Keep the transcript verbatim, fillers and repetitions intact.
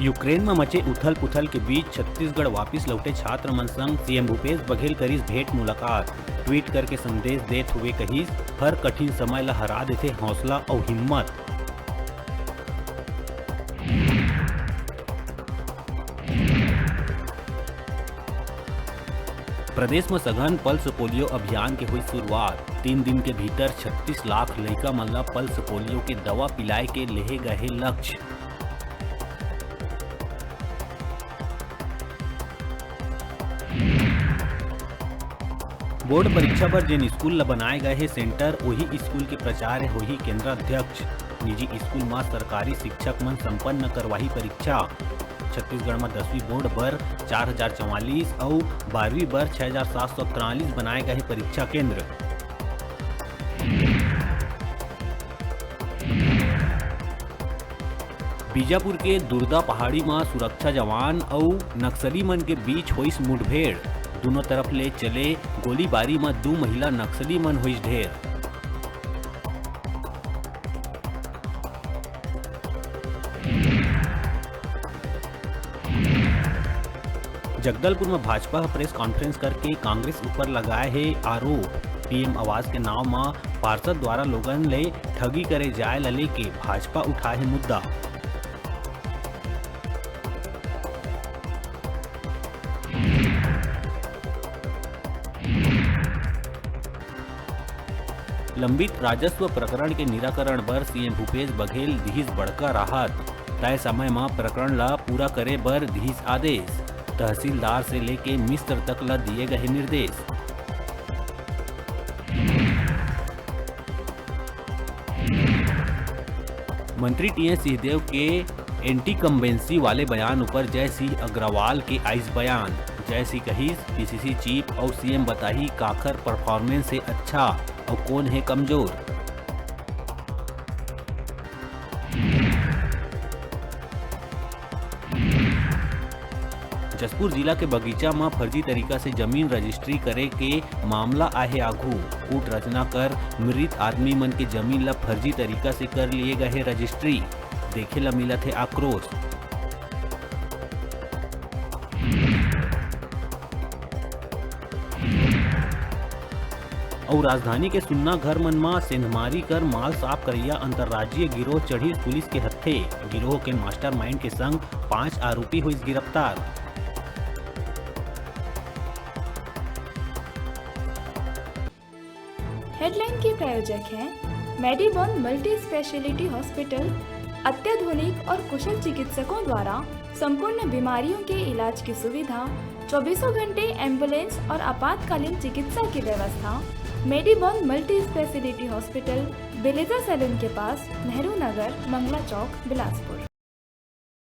Ukraine म मचे उथल-पुथल के बीच छत्तीसगढ़ वापिस लौटे छात्र मन संग सीएम भूपेश बघेल करिस भेंट मुलाकात। ट्वीट करके संदेश देत हुए कहिस, हर कठिन समय ल हरा देथे हौसला अउ हिम्मत। प्रदेश म सघन पल्स पोलियो अभियान के हुई शुरुआत। तीन दिन के भीतर छत्तीस लाख लइका मन ल पल्स पोलियो के दवा पिलाए के लेहे गए हे लक्ष्य। बोर्ड परीक्षा बर जेन स्कूल ल बनाए गए हे सेंटर, ओही स्कूल के प्राचार्य होही केंद्राध्यक्ष। निजी स्कूल म सरकारी शिक्षक मन संपन्न करवाही परीक्षा। छत्तीसगढ़ म दसवीं बोर्ड बर चार हजार चवालीस अउ बारहवीं बर छह हजार सात सौ तिरालीस बनाए गए हे परीक्षा केंद्र। बीजापुर के दुर्दा पहाड़ी म सुरक्षा जवान अउ नक्सली मन के बीच होइस मुठभेड़। दूनों तरफ ले चले गोलीबारी म दू महिला नक्सली मन होइस ढेर। जगदलपुर म भाजपा ह प्रेस कॉन्फ्रेंस करके कांग्रेस ऊपर लगाए हे आरोप। पीएम आवास के नाव म पार्षद द्वारा लोगन ले ठगी करे जाए ल लेके भाजपा उठाए हे मुद्दा। लंबित राजस्व प्रकरण के निराकरण बर सीएम भूपेश बघेल दिहिस बड़का राहत। तय समय म प्रकरण ल पूरा करे बर दिहिस आदेश। तहसीलदार से लेके मिस्त्र तक ल दिए गए निर्देश। मंत्री टीएस सिंहदेव के एंटीकम्बेंसी वाले बयान ऊपर जय सिंह अग्रवाल के आइस बयान। जय सिंह कहिस, पीसीसी चीफ अउ सीएम बताही काखर परफॉर्मेंस हे अच्छा अउ कोन हे कमजोर। जशपुर जिला के बगीचा म फर्जी तरीका से जमीन रजिस्ट्री करे के मामला आए हे आघू। कूट रचना कर मृत आदमी मन के जमीन ल फर्जी तरीका से कर लिए गए हे रजिस्ट्री। देखे ल मिलत हे आक्रोश। अउ राजधानी के सुन्ना घर मन म सेंधमारी कर माल साफ करइया अंतर्राज्यीय गिरोह चढ़िस पुलिस के हत्थे। गिरोह के मास्टरमाइंड के संग पांच आरोपी होइस गिरफ्तार। हेडलाइन के प्रायोजक हैं मेडीबॉन मल्टी स्पेशलिटी हॉस्पिटल। अत्याधुनिक और कुशल चिकित्सकों द्वारा संपूर्ण बीमारियों के इलाज की सुविधा, चौबीसों घंटे एम्बुलेंस और आपातकालीन चिकित्सा की व्यवस्था। मेडीबॉन मल्टी स्पेशलिटी हॉस्पिटल, बेलेजा सैलून के पास, नेहरू नगर, मंगला चौक, बिलासपुर।